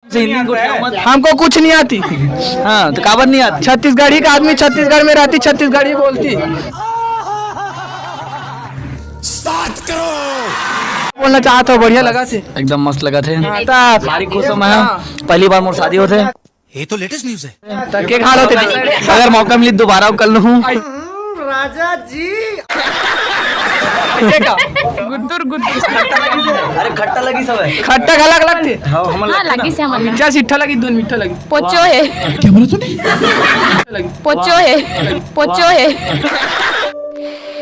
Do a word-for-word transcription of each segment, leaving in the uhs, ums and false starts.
से हिंदी गोठियाओ मत। हमको कुछ नहीं आती। हाँ, तो काबर नहीं आती? छत्तीसगढ़ी का आदमी छत्तीसगढ़ में रहती, छत्तीसगढ़ी बोलती। बोलना चाहत हो, बढ़िया लगा थे। एकदम मस्त लगा थे। हाँ, त भारी खुश हूँ मैं। हाँ। पहली बार मोर शादी होथे। ये तो लेटेस्ट न्यूज है। त के घाल होते? अगर मौका मिली दोबारा कर लूँ। राजा जी। गुद्दुर गुद्दुर। अरे खट्टा लगी सब है। खट्टा घलक लगथे। हाँ, हमन हाँ, लगथे ना। लगी से हमन। मीठा सिट्ठा लगी, दून मीठा लगी। पोचो है। क्या बोला तूने? लगी। पोचो है। पोचो है।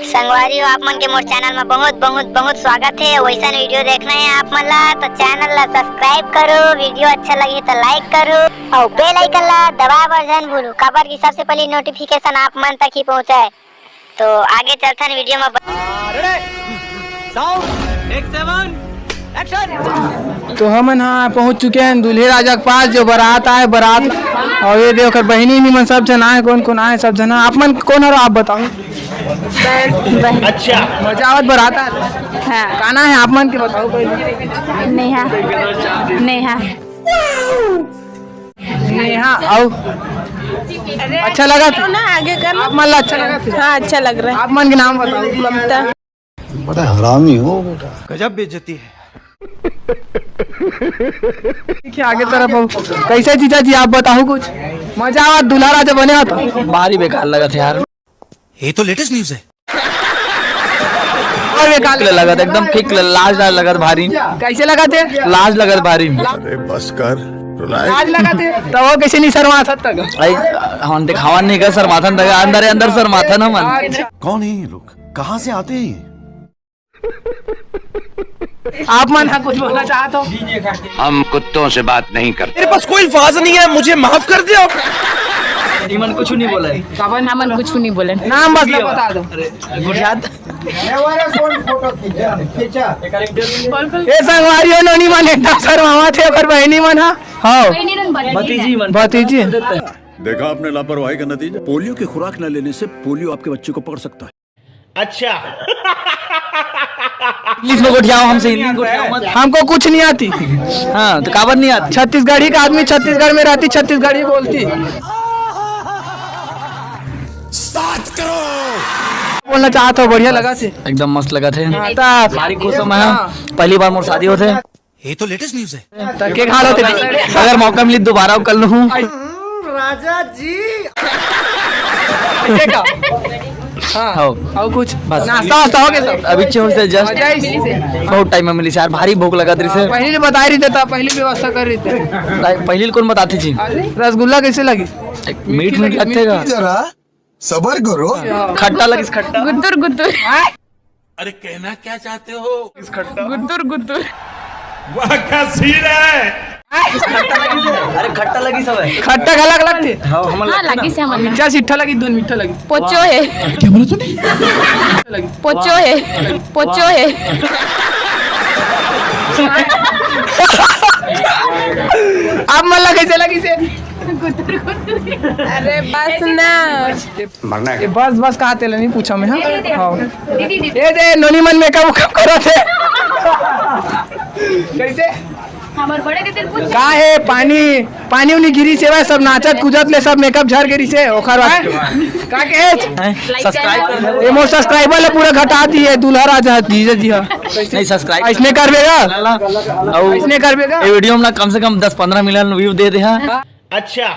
संगवारी हो, आप मन के मोर चैनल में बहुत, बहुत, बहुत स्वागत है। वैसन वीडियो देखना है आप मन ला तो चैनल ला सब्सक्राइब करो, वीडियो अच्छा लगे तो लाइक करो और बेल आइकन ला दबाए बर झन भूलू, काबर कि सबसे पहले नोटिफिकेशन आप मन तक ही पहुंचे। तो आगे चलथन वीडियो में। तो हमन हा पहुंच चुके हैं दूल्हे राजा के पास, जो बारात आए, बारात। और ये देखो, ओकर बहिनी, नी मन सब झन आए, कौन कौन आए, सब झन। आप मन कौन हरो, आप बताओ। बहन। अच्छा। मजा आवत बारात आए? हाँ। का नाम है आप मन के, बताओ पहले। नेहा। नेहा। नेहा, आओ। अच्छा लगा? ना, आगे कर। आप मन ला अच्छा लगा? हाँ, अच्छा लग रहा है। आप मन के नाम बताओ। ममता। बड़ा हरामी हो बेटा। गजब बेइज्जती है। ठीक है, आगे तरफ आओ। कैसे जीजा जी, आप बताओ कुछ। मजा आवा, दूल्हा राजा बने हो तो? भारी बेकार लगा थे यार। ये तो लेटेस्ट न्यूज है। और बेकार लगा था, एकदम ठीक लगा, लाज, लाज लगा था भारी। कैसे लगा थे? लाज लगा था भारी। अरे बस कर, relax। लाज लगा थे, तो वो कैसे नहीं शर्मा था तक? भाई, हम दिखावा नहीं कर, शर्माथन तक, अंदर ही अंदर शर्माथन हमन। अच्छा। कौन है ये लोग, कहाँ से आते हैं ये? आप मन हा कुछ बोलना चाहत हो? हम कुत्तों से बात नहीं करते। मेरे पास कोई अल्फाज नहीं है, मुझे माफ कर दो। इमन कुछ नहीं बोला है। हमन कुछ नहीं बोले। नाम बस बता दो। अरे, गुजरात। ए संगवारी हो, नोनी मन एकदम शर्मावत हे, ओकर बहिनी मन हा। हाँ। भतीजी मन। भतीजी। देखा आपने लापरवाही का नतीजा। पोलियो की खुराक न लेने से पोलियो आपके बच्चे को पकड़ सकता है। अच्छा। इंग्लिश में गोठियाओ, हमसे हिंदी में गोठियाओ मत। हमको कुछ नहीं आती। हाँ, तो काबर नहीं आती? छत्तीसगढ़ी का आदमी छत्तीसगढ़ में रहती, छत्तीसगढ़ी बोलती। बोलना चाहत हो, बढ़िया लगा थे। एकदम मस्त लगा थे। हाँ, त भारी खुश हूँ मैं। हाँ। पहली बार मोर शादी होथे। ये तो लेटेस्ट न्यूज है। त के घाल होते? अगर मौका मिली दोबारा कर लूँ। राजा जी। ठीक है। हाँ। हाँ। और कुछ? बस। नाश्ता वास्ता हो गया सब? अभी चे होथे just। मजा आई? बहुत टाइम में मिली यार, भारी भूख लगा रही से। पहले भी बता रही थे, तब पहले व्यवस्था कर रही थे। नहीं, पहले कौन बताते जी? अरे, रसगुल्ला कैसे लगी? एक मीठ मीठ लगते का? जरा सबर करो। खट्टा लगिस, खट्टा। गुद्दुर गुद्दुर। अरे कहना क्या चाहते हो? गुद्दुर गुद्दुर। वाह क्या सीन है। अरे खट्टा लगिस हवे। खट्टा घलक लगथे। हाँ, हमन हाँ, लगथे ना। लगिस हे हमन। मीठा सिट्ठा लगी, दून मीठा लगी। पोचो हे। क्या बोला तूने? लगी। पोचो हे। पोचो हे। आप मन ला कैसे लगिस हे? अरे बस ना। मरना है। ए, बस, बस, कहा तेला नहीं पूछा मैं, हाँ? हाँ। ए दे, नोनी मन मेकअप उकअप करत हे। कैसे? हमर बड़े दीदी पूछ। का हे, पानी, पानी उनी गिरी से, सब नाचत कूदत ले सब मेकअप झर गिरी से, ओखर बाद। का के? हैं? सब्सक्राइब कर दो। ए, मोर सब्सक्राइबर ला पूरा घटा दी हे, दूल्हा राजा, जीजा जी हा। नहीं, सब्सक्राइब। इसने करबे का? ला, ला। अउ इसने करबे का? ए वीडियो में ना कम से कम दस पन्द्रह मिलियन व्यू दे दे, हाँ। अच्छा।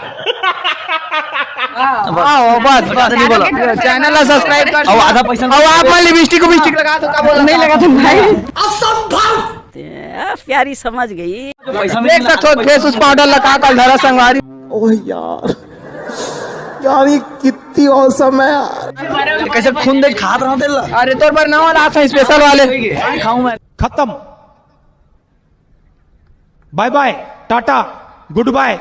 हाँ, बस, बस, बस। नहीं बोला। चैनल ला सब्सक्राइब कर। अब आधा पैसा अब आप मन लिपस्टिक उपिस्टिक लगा तो का बोला? नहीं लगा तो भाई। असंभव। प्यारी समझ गई। पैसा देख सकत हो, फेस उस पाउडर लगा कल धरा संगवारी। ओह यार, यार ये कितनी औसम है यार। कैसे खून दे खात रहा तेला। अरे तोर बर नवा लात है स्पेशल वाले। खाऊं मैं। खत्म। बाय बाय, टाटा, गुड बाय।